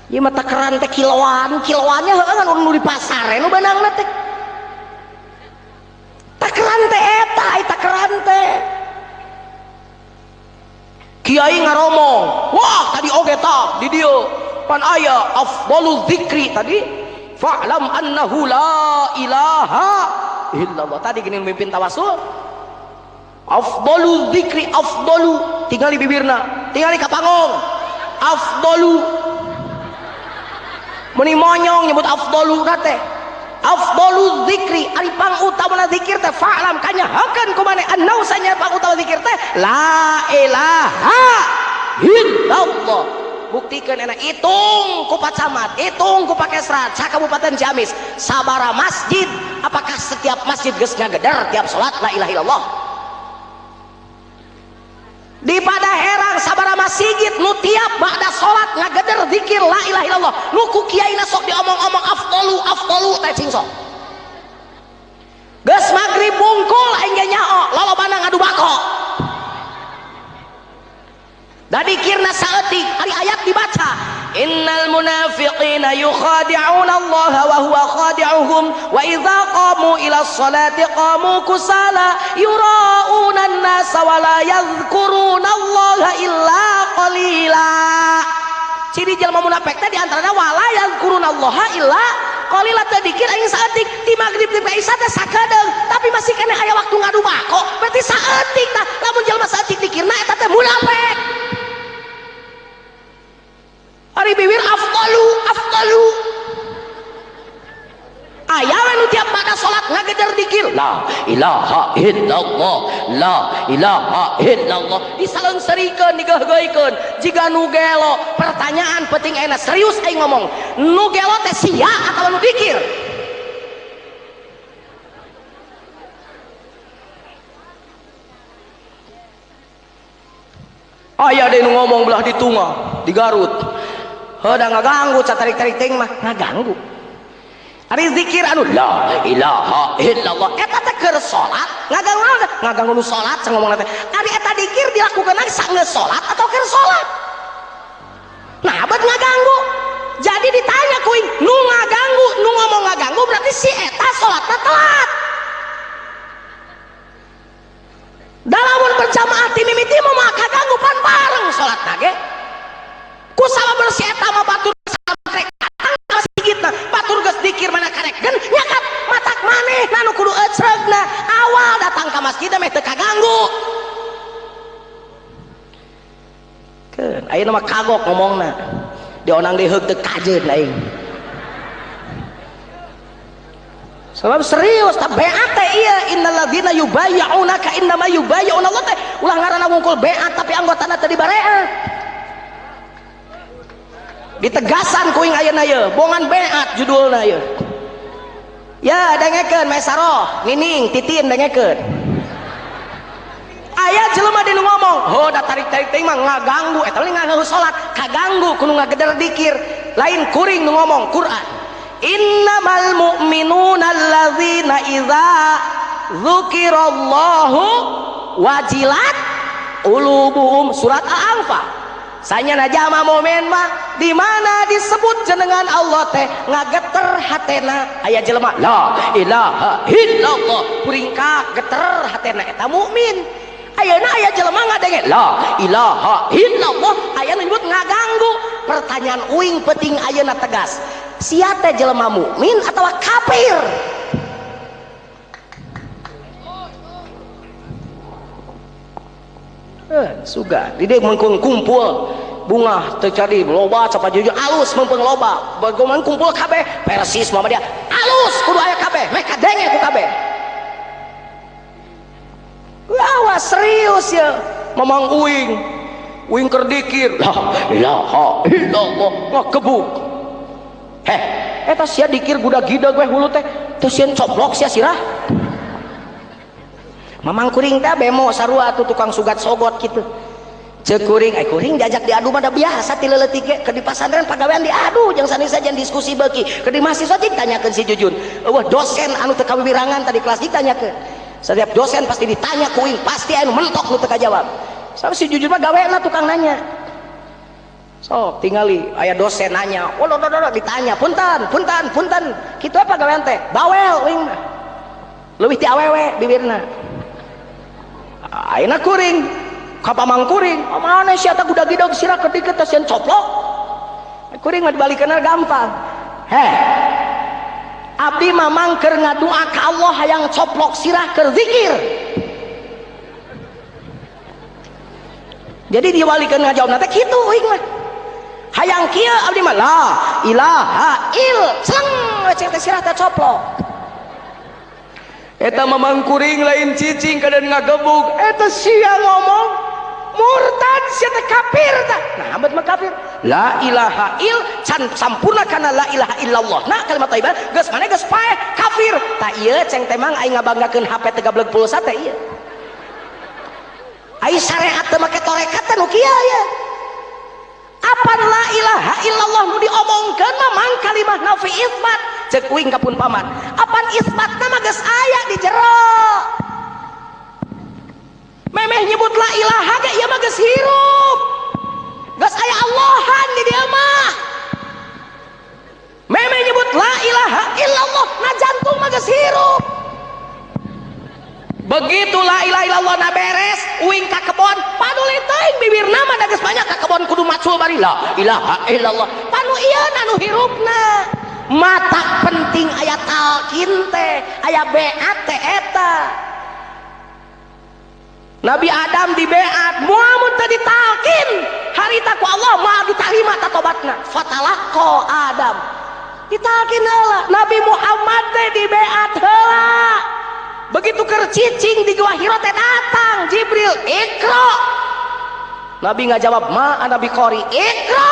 Ieu mah takeran teh kiloan, kiloannya heueuh ngan urang nu di pasar nu beunangna teh. Takeran teh eta, ai takeran teh. Kiai ngaromong, wah tadi oge tah di dieu pan aya afdalul zikri tadi fa'lam annahu la ilaha illallah. Tadi gini mimpin tawasul. Afdalu zikri afdalu tinggal di bibirna, tinggal di kapangong. Afdalu meni monyong nyebut afdalu teh. Afdalu zikri ari pangutamana zikir teh fa'lam kanyahakeun ku maneh annahu sanya pangutama zikir teh la ilaha illallah. Buktikeun enak hitung ku Pak Camat, hitung ku Pak Kesra, sa Kabupaten Ciamis, sabara masjid, apakah setiap masjid geus ngageder tiap salat la ilaha illallah? Di Padaherang sabara masjid nu tiap ba'da salat ngageder zikir la ilaha illallah, nu ku kiaina sok diomong-omong afdalu afdalu teh cing sok. Geus magrib bungkul aing ge nyao lolobana ngadu bako. Da dikirna saeutik ari ayat dibaca innal munafiqina yukhadi'una Allah wa huwa khadi'uhum wa idza qamu ila sholati qamu kusala yura'una an-nasa wa la yadhkuruna Allah illa qalila. Ciri jelema munafik teh di antarana wa la yadhkuruna Allah illa qalila teh dikir aing saeutik ti magrib ti isya teh sakadeung tapi masih keneh aya waktu ngadu bako berarti saeutik tah. Lamun jelema saeutik dikirna eta teh munafik. Ari bibir afdalu afdalu aya we nu tiap pada salat ngageder dikir la ilaha illallah la ilaha illallah disaleungseurikeun digeugeuikeun jiga nu gelo. Pertanyaan penting ayeuna serius aing ngomong, nu gelo teh sia atawa nu dikir? Aya deui nu ngomong belah di Tunga di Garut. Heuh da ngaganggu catarik-tarik teuing mah ngaganggu. Ari zikir anu la ilaha illallah eta teh keur salat ngaganggu naon teh? Ngaganggu nu salat cenah ngomongna teh. Ari eta dikir dilakukeun sanggeus salat atau keur salat? Nah abet ngaganggu. Jadi ditanya kuing nu ngaganggu nu ngomong ngaganggu berarti si eta salatna telat. Dalamun berjamaah ti mimiti mah kaganggu pan bareng salatna ge. Ku sabab si eta mah batur sampai sigitna batur geus dikir mana karek gen nyakat matak maneh nu kudu ecregna awal datang ka masjid meh teu kaganggu. Keun ayeuna mah kagok ngomongna dionang deui heug teu kajeun aing. Sebab serius tah beat teh ieu innalladzina yubayyi'unaka innama yubayyi'una Allah teh ulah ngaranna wungkul beat tapi anggotana teu dibareat. Ditegasan kuing ayeuna ye, bongan beat judulna ye. Ya dengekeun Maesaroh, Nining, Titin dengekeun. Aya jelema di nu ngomong, "Ho da tarik-tarik teuing mah ngaganggu, eta we ngaganggu salat, kaganggu kudu ngageder dikir." Lain kuring nu ngomong Quran. Innamal mu'minuna alladzina idza dzukirallahu wajilat qulubuhum, surat Al-Anfal. Sanya jama momen mah di mana disebut jenengan Allah teh ngageter hatena aya jelema la ilaha illallah kuringka geter hatena eta mukmin. Ayeuna aya jelema ngadenge la ilaha illallah aya nu nyebut ngaganggu. Pertanyaan uing penting ayeuna tegas, sia teh jelema mukmin atawa kafir? Suga di dieu mengkung kumpul bunga teu cari loba capa jujur alus mempeng loba bagaimana kumpul kabeh Persis Muhammadiyah alus kudu aya kabeh meh kadenge ku kabeh. Awas serius ya mamang uing uing keur dikir la ilaha illallah ngagebuk heh eta sia dikir guda-gida we hulu teh teu sieun coplok sia sirah. Mamang kuring teh bemo sarua tuh tukang sugat sogot gitu. Ceuk kuring, ai kuring diajak diadu mah da biasa ti leutik ge keur di pasantren pagawean diadu jeung sanes saja diskusi beuki. Keur di mahasiswa ditanyakeun si Jujun. Eueuh dosen anu teu kawiwirangan tadi kelas ditanyakeun. Setiap dosen pasti ditanya kuing, pasti anu mentok nu teu kajawab. Sabab si Jujun mah gawena tukang nanya. Sok tingali aya dosen nanya, oh ditanya, punten, punten, punten. Kitu apa gawean teh? Bawel uing mah. Leuwih ti awewe bibirna. Ayeuna kuring, ka pamang kuring, oh mana sia teh gudag-gidog sirah ketik teh sieun coplok. Kuring mah dibalikeun gampang. Heh. Abdi mamang keur ngadua ka Allah hayang coplok sirah keur zikir. Jadi diwalikeun ngajawabna teh kitu uing mah. Hayang kieu abdi mah la ilaha il seleng cek teh sirah teh coplok. Eta mamang kuring lain cicing kaden ngagebug eta sia ngomong murtad sia teh kafir tah. Nah abet mah kafir. La ilaha il can sampurna kana la ilaha illallah. Nah kalimat thayyibah geus maneh geus paeh kafir. Tah ieu ceng teh mang aing ngabanggakeun HP teh gableg pulsa teh ieu. Ai syariat teh make tarekat teh nu kieu ieu. Apan la ilaha illallah nu diomongkeun mah mang kalimah nafi isbat cek uing ka pun paman. Apan isbatna mah geus aya di jero. Memeh nyebut la ilaha ge ieu mah geus hirup. Geus aya Allahan di dieu mah. Memeh nyebut la ilaha illallah na jantung mah geus hirup. Begitu la ilaha illallah na beres uing ka kebon paduli teuing bibirna mah da geus banyak ka kebon kudu macul bari la ilaha illallah. Panu ieu nu hirupna. Mata penting aya talqin teh, aya beat teh eta. Nabi Adam dibeat, moal mun teu ditalqin, harita ku Allah moal ditarima tatobatna. Fatalaqa Adam. Ditalqin heula. Nabi Muhammad teh dibeat heula. Begitu keur cicing di Gua Hira teh datang Jibril, "Iqra." Nabi ngajawab, "Ma ana biqori." "Iqra."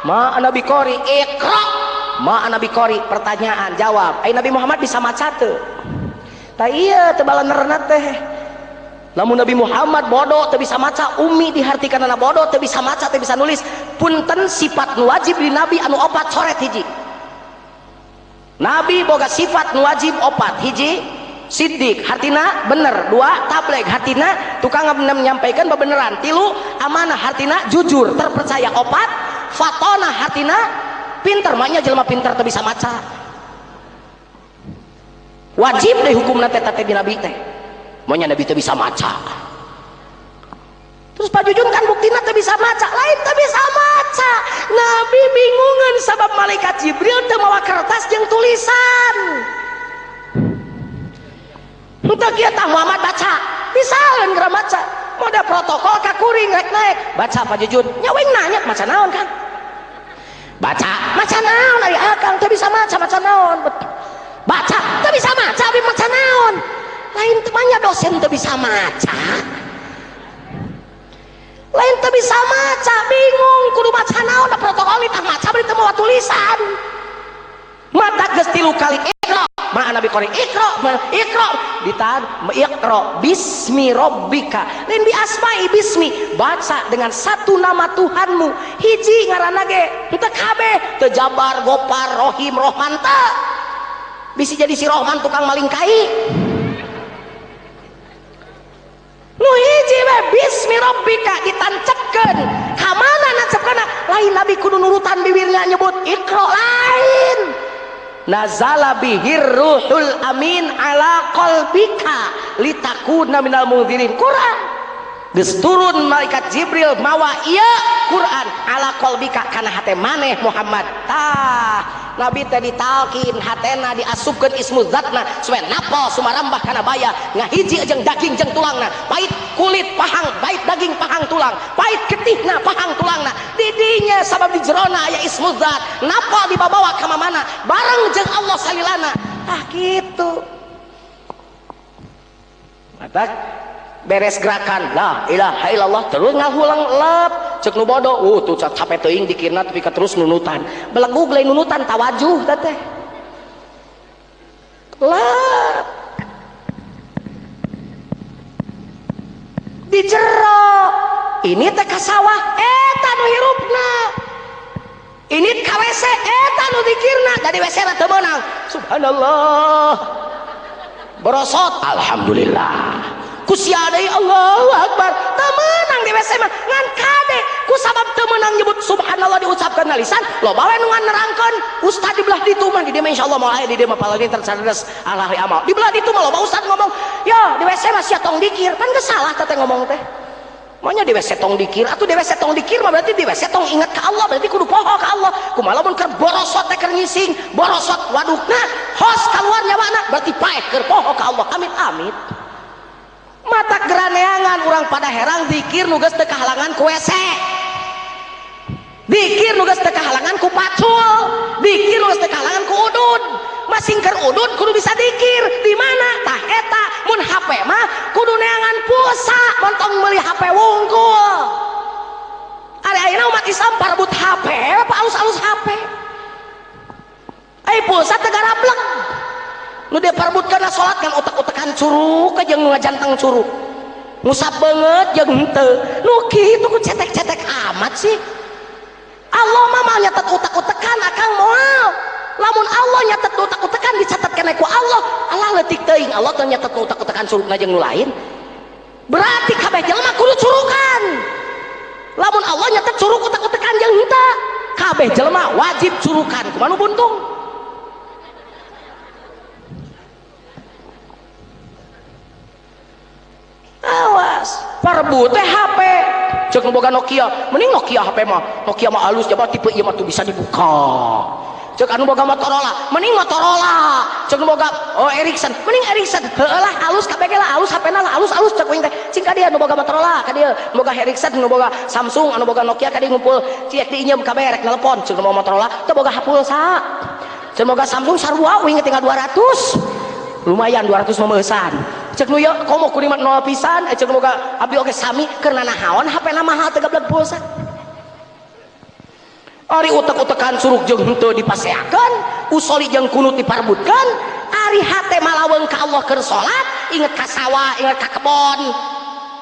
"Ma ana biqori." "Iqra." "Ma ana biqori." Pertanyaan, jawab. Ai Nabi Muhammad bisa maca teu? Tah ieu teu balenerna teh. Lamun Nabi Muhammad bodoh teu bisa maca, umi dihartikanana bodoh teu bisa maca, teu bisa nulis. Punten sifat nu wajib di Nabi anu opat coret hiji. Nabi boga sifat nu wajib opat, hiji siddiq hartina bener, dua tabligh hartina tukang menyampaikan bebeneran, tilu amanah hartina jujur terpercaya, opat fatona hartina pinter, maknya jelema pinter teu bisa maca. Wajib deh hukumna teh teh di Nabi teh. Maunya Nabi teu bisa maca. Terus Pak Jujun kan buktina teu bisa maca, lain teu bisa maca. Nabi bingungan sabab malaikat Jibril teu mawa kertas jeung tulisan. Henteu kieu tah Muhammad baca, bisa geura maca. Moda protokol ka kuring rek naik, baca Pak Jujun. Nya wing nanya maca naon kan? Baca, maca naon ari akang teu bisa maca, maca naon? Baca, teu bisa maca, abi maca naon? Lain teu manya dosen teu bisa maca. Lain teu bisa maca, bingung kudu maca naon da protokol tah maca bari teu mawa tulisan. Mata geus tilu kali iqra, ma Nabi qori iqra, iqra ditahan iqra bismi rabbika. Lain bi asma'i bismi, baca dengan satu nama Tuhanmu. Hiji ngaranna ge henteu kabeh, teu Jabar, Gopar, Rohim, Rohman teu. Bisi jadi si Rohman tukang maling kai. Nu hiji we bismi rabbika ditancepkeun. Ka mana nancepkeunna? Lain Nabi kudu nurutan bibirnya nyebut iqra lain. Nazala bihir ruhul amin ala qalbika litakuna minal munzirin. Quran geus turun malaikat Jibril mawa ieu Quran ala qalbika kana hate maneh Muhammad. Tah Nabi teh ditalkin hatena diasupkeun ismu zatna supaya napal sumarambah kana baya ngahiji jeung daging jeung tulangna, pait kulit pahang, pait daging pahang tulang, pait getihna pahang tulangna. Didinya sabab di jerona aya ismu zat, napal dibabawa ka mamana bareng jeung Allah salilana. Tah kitu. Mata beres gerakan la ilaha illallah terus ngahulang lep cek nu bodoh, tuh capek teuing dikirna tapi terus nunutan belegug lain nunutan tawajuh teh lep di jero ini teh ka sawah eta nu hirupna, ini ka WC eta nu dikirna, dari WC na teu meunang subhanallah borosot alhamdulillah kusia deui Allahu akbar teu meunang di WC mah ngan kade Ku sabab teu meunang nyebut subhanallah diucapkeun na lisan, loba we nu nerangkeun. Ustad di belah ditu mah di dieu mah insyaallah moal aya di dieu mah paling tercerdas ahli amal. Di belah ditu mah loba ustad ngomong, "Yo, di WC mah sia tong dikir." Pan geus salah teh ngomong teh. Maunya di WC tong dikir, atuh di WC tong dikir mah berarti di WC tong inget ka Allah, berarti kudu poho ka Allah. Kumaha lamun keur borosot teh keur ngising, borosot wadukna, hos kaluar nyawana, berarti paeh keur poho ka Allah. Amit amit. Mata geraneangan urang pada herang zikir nu geus teu kahalangan ku WC. Dikir nu geus teu kahalangan ku pacul, dikir nu geus teu kahalangan ku udud. Masing keur udud kudu bisa dikir. Di mana? Tah eta mun HP mah kudu neangan pulsa, montong meuli HP wungkul. Ari ayeuna umat Islam parebut HP, apa alus-alus HP. Ai pulsa teu garablek. Nu dia parebutkeun salat kan otak-otakan curug jeung nu ngajanteng curug. Ngusap beungeut jeung henteu. Nu kitu ku cetek-cetek amat sih. Allah mah mah nyatet utak-utekan akang moal. Lamun Allah nyatet utak-utekan dicatat keneh ku Allah. Allah leutik teuing Allah teh nyatet utak-utekan curugna jeung nu lain. Berarti kabeh jelema kudu curukan. Lamun Allah nyatet curug utak-utekan jeung henteu, kabeh jelema wajib curukan. Kumaha nu buntung? Awas, parebut teh HP. Cek nu boga Nokia, mending Nokia HP mah. Nokia mah halus jaba tipe ieu mah tuh bisa dibuka. Cek anu boga Motorola, mending Motorola. Cek nu boga oh Ericsson, mending Ericsson. Heueuh lah halus kabeh ge lah halus HP-na lah halus-halus cek uing teh. Cing ka dieu nu boga Motorola, ka dieu nu boga Ericsson, nu boga Samsung, anu boga Nokia ka dieu ngumpul. Ciek diinjem kabeh rek nelpon. Cek nu boga Motorola teu boga pulsa. Cek boga Samsung sarua uing tinggal 200. Lumayan 200 memeusan. Cek nu ieu komo kuring mah 0 pisan, cek nu boga abdi oge sami keur nanahaon HP-na mahal teu gableg pulsa. Ari utek-utekan curug jeung henteu dipaseakeun, usoli jeung kunut diparbutkeun, ari hate malaweung ka Allah keur salat, inget ka sawah, inget ka kebon,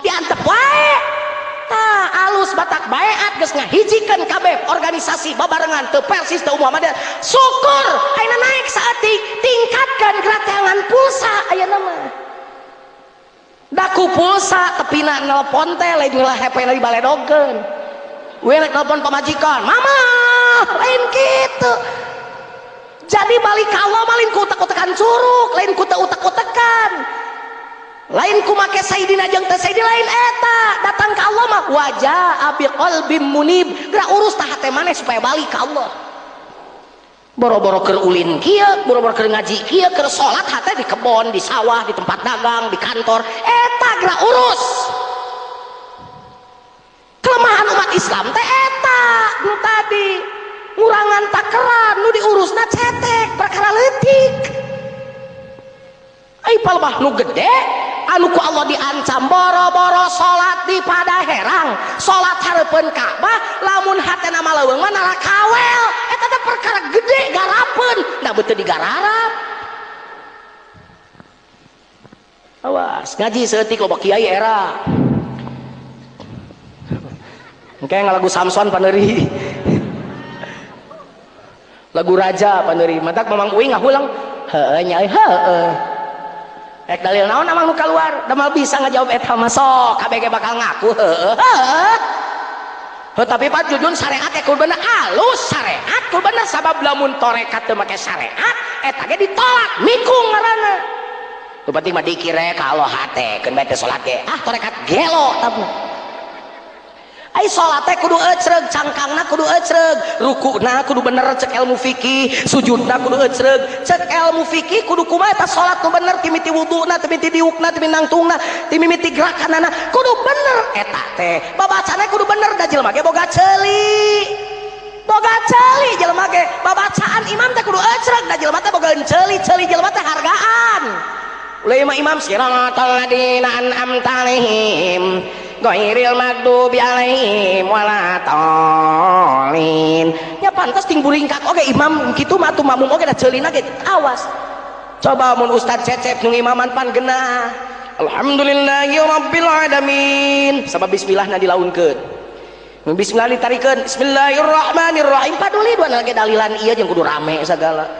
diantep wae. Tah alus batak baeat geus ngahijikeun kabeh organisasi babarengan teu Persis teu Muhammadiyah. Syukur ayeuna naik saeutik, tingkatkeun gerateangan pulsa ayeuna mah. Daku pulsa tepina nelpon teh lain ngelah HP-na dibaledogkeun. We rek nelpon pamajikan, mama lain kitu. Jadi balik ka Allah mah lain ku utek-utekan curug, lain ku teu utek-utekan. Lain ku make sayyidina jeung teu sayyidina lain eta. Datang ka Allah mah wajah abi qalbim munib. Geura urus tah hate maneh supaya balik ka Allah. Boro-boro keur ulin kieu, boro-boro keur ngaji kieu, keur salat hate di kebon, di sawah, di tempat dagang, di kantor. Eta geura urus. Kelemahan umat Islam teh eta nu tadi ngurangan takeran nu diurusna cetek perkara leutik. Ai palebah nu gede anu ku Allah diancam boro-boro salat di Padaherang, salat hareupeun Ka'bah, lamun hatena maleuweung mah narakawel. Eta teh perkara gede garapeun, da beuteun digararap. Awas, ngaji saeutik loba kiai era. Engke ngalagu Samson paneuri. Lagu raja paneuri. Matak mamang uing ngahulang, heueuh nya heueuh. Rek dalil naon amang nu kaluar, da moal bisa ngajawab eta mah sok kabeh ge bakal ngaku heueuh. Heuh tapi Pak Jujun syariat teh kudu bener alus, syariat kudu bener sabab lamun tarekat teu make syariat eta ge ditolak mikung ngaranna. Nu penting mah dikir ka Allah hate keun bae teh salat ge. Ah tarekat gelo tah. Ai salat teh kudu ecreg, cangkangna kudu ecreg, rukuna kudu bener cek ilmu fikih, sujudna kudu ecreg, cek ilmu fikih kudu kumaha eta salat nu bener timiti wuduna, timiti diukna, timiti nangtungna, timiti gerakanana kudu bener eta teh. Babacana kudu bener da jelema ge boga ceuli. Boga ceuli jelema ge, babacaan imam teh kudu ecreg da jelema teh boga ceuli, ceuli jelema teh hargaan. Ulah imam imam siratal ladina an'amta alaihim ghairil maghdubi alaihim waladdallin. Nya pantes ting buringkak oge imam kitu mah atuh makmum oge da ceulina ge awas. Coba mun ustad Cecep nu imaman pan genah. Alhamdulillahi rabbil alamin. Sabab bismillahna dilaunkeun. Bismillah ditarikeun. Bismillahirrahmanirrahim. Paduli dua lagi dalilan ieu jeung kudu rame sagala.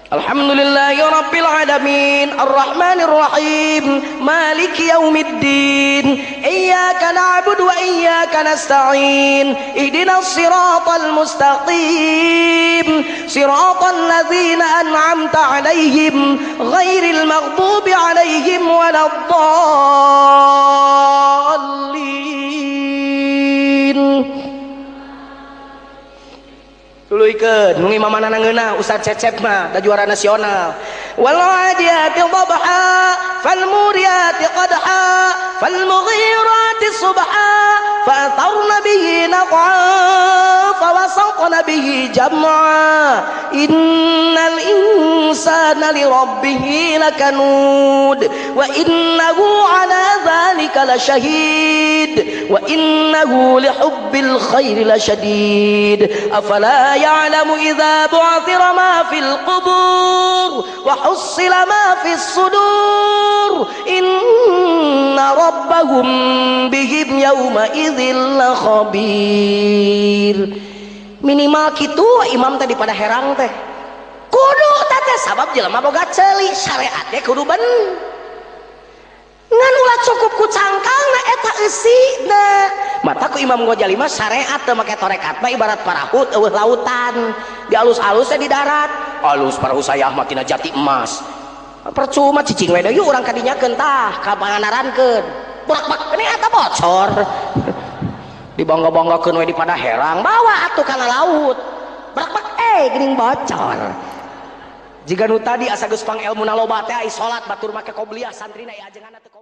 Alhamdulillahi rabbil alamin arrahmanir rahim maliki yaumiddin iyyaka na'budu wa iyyaka nasta'in ihdinas siratal mustaqim siratal ladzina an'amta 'alaihim ghairil maghdubi 'alaihim waladdallin. Tuluikeun nu imamanana ngeunah Ustaz Cecep mah da juara nasional. Wal 'adiyati dhabha fal muriyati qadha fal mughirati subha fa atharna bihi naq'a fa wasaqna bihi jam'a innal insana li rabbih lakanud wa innahu 'ala dhalika lasyahid wa innahu lihubbil khairi lasyadid afala ya'lamu idza bu'thira ma fil qubur wa hussila ma fis sudur inna rabbahum bihim yawma idzil khabir. Minimal kitu imam tadi pada herang teh kudu teh sabab jelema boga ceuli syariatnya kudu ben ngan ulah cukup ku cangkalna eta eusina. Mata ku Imam Ghazali mah syariat teu make tarekat mah ibarat parahu eueuh lautan dialus-alus di darat alus parahu saya mah tina jati emas percuma cicing we deui urang kadinyakeun tah ka panganarankeun burak-bak ini eta bocor dibangga-banggakeun we di pada herang bawa atuh kana laut brak-bak geuning bocor. Jiga nu tadi asa geus pang elmuna loba teh ai salat batur make qobliyah santrina ajenganna teu